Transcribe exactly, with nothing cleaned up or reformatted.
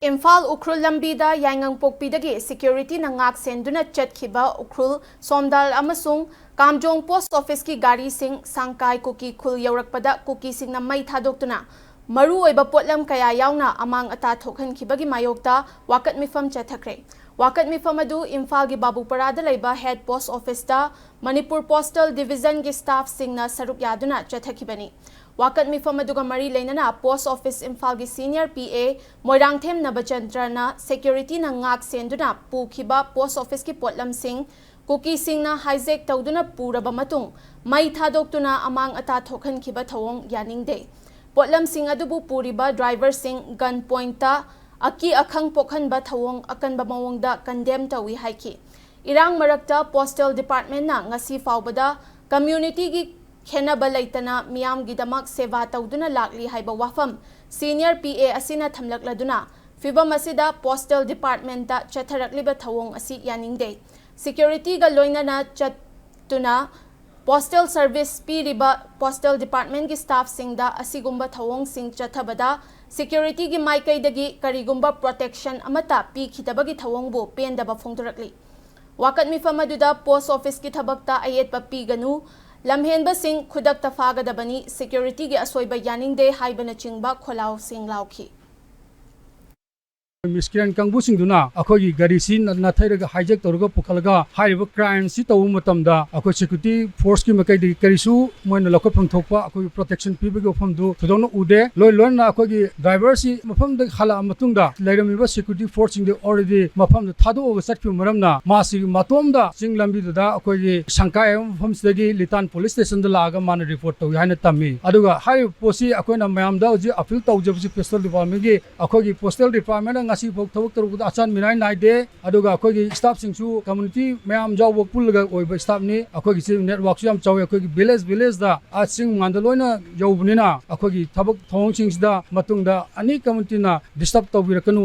ꯏꯝꯐꯥꯜ ꯎꯈ꯭ꯔꯨꯜ ꯂꯝꯕꯤꯗ ꯌꯥꯏꯉꯪꯄꯣꯛꯄꯤꯗꯒꯤ ꯁꯦꯀ꯭ꯌꯨꯔꯤꯇꯤꯅ ꯉꯥꯛ ꯁꯦꯟꯗꯨꯅ ꯆꯠꯈꯤꯕ ꯎꯈ꯭ꯔꯨꯜ, ꯁꯣꯝꯗꯥꯜ ꯑꯃꯁꯨꯡ ꯀꯥꯝꯖꯣꯡ ꯄꯣꯁ ꯑꯣꯐꯤꯁꯀꯤ ꯒꯥꯔꯤꯁꯤꯡ ꯁꯥꯡꯀꯥꯏ ꯀꯨꯀꯤ ꯈꯨꯜ ꯌꯧꯔꯛꯄꯗ ꯀꯨꯀꯤꯁꯤꯡꯅ ꯃꯩ ꯊꯥꯗꯣꯛꯇꯨꯅ ꯃꯔꯨꯑꯣꯏꯕ ꯄꯣꯠꯂꯝ ꯀꯌꯥ ꯌꯥꯎꯅ ꯑꯃꯥꯡ ꯑꯇꯥ ꯊꯣꯛꯍꯟꯈꯤꯕꯒꯤ ꯃꯥꯌꯣꯛꯇ ꯋꯥꯀꯠ ꯃꯤꯐꯝ ꯆꯠꯊꯈ꯭ꯔꯦ꯫ ꯋꯥꯀꯠ ꯃꯤꯐꯝ ꯑꯗꯨ ꯏꯝꯐꯥꯜꯒꯤ ꯕꯥꯕꯨꯄꯔꯥꯗ ꯂꯩꯕ ꯍꯦꯗ ꯄꯣꯁ ꯑꯣꯐꯤꯁꯇ ꯃꯅꯤꯄꯨꯔ ꯄꯣꯁꯇꯦꯜ ꯗꯤꯚꯤꯖꯟꯒꯤ ꯁ꯭ꯇꯥꯐꯁꯤꯡꯅ ꯁꯔꯨꯛ ꯌꯥꯗꯨꯅ ꯆꯠꯊꯈꯤꯕꯅꯤ꯫ ꯋꯥꯀꯠ ꯃꯤꯐꯝ ꯑꯗꯨꯒ ꯃꯔꯤ ꯂꯩꯅꯅ ꯄꯣꯁ ꯑꯣꯐꯤꯁ ꯏꯝꯐꯥꯜꯒꯤ ꯁꯤꯅꯤꯌꯔ ꯄꯤ ꯑꯦ ꯃꯣꯏꯔꯥꯡꯊꯦꯝ ꯅꯕꯆꯟꯗ꯭ꯔꯅ ꯁꯦꯀ꯭ꯌꯨꯔꯤꯇꯤꯅ ꯉꯥꯛ ꯁꯦꯟꯗꯨꯅ ꯄꯨꯈꯤꯕ ꯄꯣꯁ ꯑꯣꯐꯤꯁꯀꯤ ꯄꯣꯠꯂꯝꯁꯤꯡ ꯀꯨꯀꯤꯁꯤꯡꯅ ꯍꯥꯏꯖꯦꯛ ꯇꯧꯗꯨꯅ ꯄꯨꯔꯕ ꯃꯇꯨꯡ ꯃꯩ ꯊꯥꯗꯣꯛꯇꯨꯅ ꯑꯃꯥꯡ ꯑꯇꯥ ꯊꯣꯛꯍꯟꯈꯤꯕ ꯊꯧꯑꯣꯡ ꯌꯥꯅꯤꯡꯗꯦ꯫ ꯄꯣꯠꯂꯝꯁꯤꯡ ꯑꯗꯨꯕꯨ ꯄꯨꯔꯤꯕ ꯗ꯭ꯔꯥꯏꯚꯔꯁꯤꯡ ꯒꯟ ꯄꯣꯏꯟꯠꯇ ꯑꯀꯤ ꯑꯈꯪ ꯄꯣꯛꯍꯟꯕ ꯊꯧꯑꯣꯡ ꯑꯀꯟꯕ ꯃꯑꯣꯡꯗ ꯀꯟꯗꯦꯝ ꯇꯧꯏ ꯍꯥꯏꯈꯤ꯫ ꯏꯔꯥꯡ ꯃꯔꯛꯇ ꯄꯣꯁꯇꯦꯜ ꯗꯤꯄꯥꯔꯠꯃꯦꯟꯠꯅ ꯉꯁꯤ ꯐꯥꯎꯕꯗ ꯀꯝꯃ꯭ꯌꯨꯅꯤꯇꯤꯒꯤ ꯈꯦꯟꯅꯕ ꯂꯩꯇꯅ ꯃꯤꯌꯥꯝꯒꯤꯗꯃꯛ ꯁꯦꯕꯥ ꯇꯧꯗꯨꯅ ꯂꯥꯛꯂꯤ ꯍꯥꯏꯕ ꯋꯥꯐꯝ ꯁꯤꯅꯤꯌꯔ ꯄꯤ ꯑꯦ ꯑꯁꯤꯅ ꯊꯝꯂꯛꯂꯗꯨꯅ, ꯐꯤꯚꯝ ꯑꯁꯤꯗ ꯄꯣꯁꯇꯦꯜ ꯗꯤꯄꯥꯔꯠꯃꯦꯟꯠꯇ ꯆꯠꯊꯔꯛꯂꯤꯕ ꯊꯧꯑꯣꯡ ꯑꯁꯤ ꯌꯥꯅꯤꯡꯗꯦ꯫ ꯁꯦꯀ꯭ꯌꯨꯔꯤꯇꯤꯒ ꯂꯣꯏꯅꯅ ꯆꯠꯇꯨꯅ ꯄꯣꯁꯇꯦꯜ ꯁꯔꯚꯤꯁ ꯄꯤꯔꯤꯕ ꯄꯣꯁꯇꯦꯜ ꯗꯤꯄꯥꯔꯠꯃꯦꯟꯠꯀꯤ ꯁ꯭ꯇꯥꯐꯁꯤꯡꯗ ꯑꯁꯤꯒꯨꯝꯕ ꯊꯧꯑꯣꯡꯁꯤꯡ ꯆꯠꯊꯕꯗ ꯁꯦꯀ꯭ꯌꯨꯔꯤꯇꯤꯒꯤ ꯃꯥꯏꯀꯩꯗꯒꯤ ꯀꯔꯤꯒꯨꯝꯕ ꯄ꯭ꯔꯣꯇꯦꯛꯁꯟ ꯑꯃꯠꯇ ꯄꯤꯈꯤꯗꯕꯒꯤ ꯊꯧꯑꯣꯡꯕꯨ ꯄꯦꯟꯗꯕ ꯐꯣꯡꯗꯣꯔꯛꯂꯤ꯫ ꯋꯥꯀꯠ ꯃꯤꯐꯝ ꯑꯗꯨꯗ ꯄꯣꯁ ꯑꯣꯐꯤꯁꯀꯤ ꯊꯕꯛꯇ ꯑꯌꯦꯠꯄ ꯄꯤꯒꯅꯨ, ꯂꯝꯍꯦꯟꯕꯁꯤꯡ ꯈꯨꯗꯛꯇ ꯐꯥꯒꯗꯕꯅꯤ, ꯁꯦꯀ꯭ꯌꯨꯔꯤꯇꯤꯒꯤ ꯑꯁꯣꯏꯕ ꯌꯥꯅꯤꯡꯗꯦ ꯍꯥꯏꯕꯅꯆꯤꯡꯕ ꯈꯣꯜꯂꯥꯎꯁꯤꯡ ꯂꯥꯎꯈꯤ꯫ ꯃꯤꯁꯀ꯭ꯔꯤꯌꯦꯟꯠ ꯀꯥꯡꯕꯨꯁꯤꯡꯗꯨꯅ ꯑꯩꯈꯣꯏꯒꯤ ꯒꯥꯔꯤꯁꯤ ꯅ-, ꯅꯥꯊꯩꯔꯒ ꯍꯥꯏꯖꯦꯛ ꯇꯧꯔꯒ ꯄꯨꯈꯠꯂꯒ ꯍꯥꯏꯔꯤꯕ ꯀ꯭ꯔꯥꯏꯝꯁꯤ ꯇꯧꯕ ꯃꯇꯝꯗ ꯑꯩꯈꯣꯏ ꯁꯦꯀ꯭ꯌꯨꯔꯤꯇꯤ ꯐꯣꯔꯁꯀꯤ ꯃꯥꯏꯀꯩꯗꯒꯤ ꯀꯔꯤꯁꯨ ꯃꯣꯏꯅ ꯂꯧꯈꯠꯐꯝ ꯊꯣꯛꯄ ꯑꯩꯈꯣꯏꯒꯤ ꯄ꯭ꯔꯣꯇꯦꯛꯁꯟ ꯄꯤꯕꯒꯤ ꯋꯥꯐꯝꯗꯨ ꯊꯣꯏꯗꯣꯛꯅ ꯎꯗꯦ꯫ ꯂꯣꯏ ꯂꯣꯏꯅꯅ ꯑꯩꯈꯣꯏꯒꯤ ꯗ꯭ꯔꯥꯏꯚꯔꯁꯤ ꯃꯐꯝꯗ ꯍꯜꯂꯛꯑ ꯃꯇꯨꯡꯗ ꯂꯩꯔꯝꯃꯤꯕ ꯁꯦꯀ꯭ꯌꯨꯔꯤꯇꯤ ꯐꯣꯔꯁꯁꯤꯡꯗꯤ already ꯃꯐꯝꯗ ꯊꯥꯗꯣꯛꯑꯒ ꯆꯠꯈꯤꯕ ꯃꯔꯝꯅ ꯃꯥꯁꯤ ꯃꯇꯣꯝꯗ ꯆꯤꯡ ꯂꯝꯕꯤꯗꯨꯗ ꯑꯩꯈꯣꯏꯒꯤ ꯁꯪꯀꯥꯏ ꯍꯥꯏꯕ ꯃꯐꯝꯁꯤꯗꯒꯤ ꯂꯤꯇꯥꯟ ꯄꯨꯂꯤꯁ ꯁ꯭ꯇꯦꯁꯟꯗ ꯂꯥꯛꯑꯒ ꯃꯥꯅ ꯔꯤꯄꯣꯔꯠ ꯇꯧꯏ ꯍꯥꯏꯅ ꯇꯝꯃꯤ꯫ ꯑꯗꯨꯒ ꯍꯥꯏꯔꯤꯕ ꯄꯣꯠꯁꯤ ꯑꯩꯈꯣꯏꯅ ꯃꯌꯥꯝꯗ ꯍꯧꯖꯤꯛ ꯑꯄꯤꯜ ꯇꯧꯖꯕꯁꯤ ꯄꯣꯁꯇꯦꯜ ꯗꯤꯄꯥꯔꯠꯃꯦꯟꯠꯀꯤ ꯑꯩꯈꯣꯏꯒꯤ ꯄꯣꯁꯇꯦꯜ ꯗꯤꯄꯥꯔꯠꯃꯦꯟꯠꯅ ꯉꯁꯤꯐꯥꯎ ꯊꯕꯛ ꯇꯧꯔꯨꯕꯗ ꯑꯆꯥꯟ ꯃꯤꯅꯥꯏ ꯅꯥꯏꯗꯦ꯫ ꯑꯗꯨꯒ ꯑꯩꯈꯣꯏꯒꯤ ꯁ꯭ꯇꯥꯐꯁꯤꯡꯁꯨ ꯀꯝꯃ꯭ꯌꯨꯅꯤꯇꯤ ꯃꯌꯥꯝ ꯌꯥꯎꯕ ꯄꯨꯜꯂꯒ ꯑꯣꯏꯕ ꯁ꯭ꯇꯥꯐꯅꯤ꯫ ꯑꯩꯈꯣꯏꯒꯤꯁꯤ ꯅꯦꯠꯋꯥꯔꯛꯁꯨ ꯌꯥꯝ ꯆꯥꯎꯋꯤ꯫ ꯑꯩꯈꯣꯏꯒꯤ ꯚꯤꯂꯦꯖ ꯚꯤꯂꯦꯖꯇ, ꯑꯥ, ꯆꯤꯡ ꯃꯥꯟꯗ ꯂꯣꯏꯅ ꯌꯧꯕꯅꯤꯅ ꯑꯩꯈꯣꯏꯒꯤ ꯊꯕꯛ ꯊꯧꯑꯣꯡꯁꯤꯡꯁꯤꯗ ꯃꯇꯨꯡꯗ ꯑꯦꯅꯤ ꯀꯝꯃ꯭ꯌꯨꯅꯤꯇꯤꯅ ꯗꯤꯁꯇꯔꯕ ꯇꯧꯕꯤꯔꯛꯀꯅꯨ꯫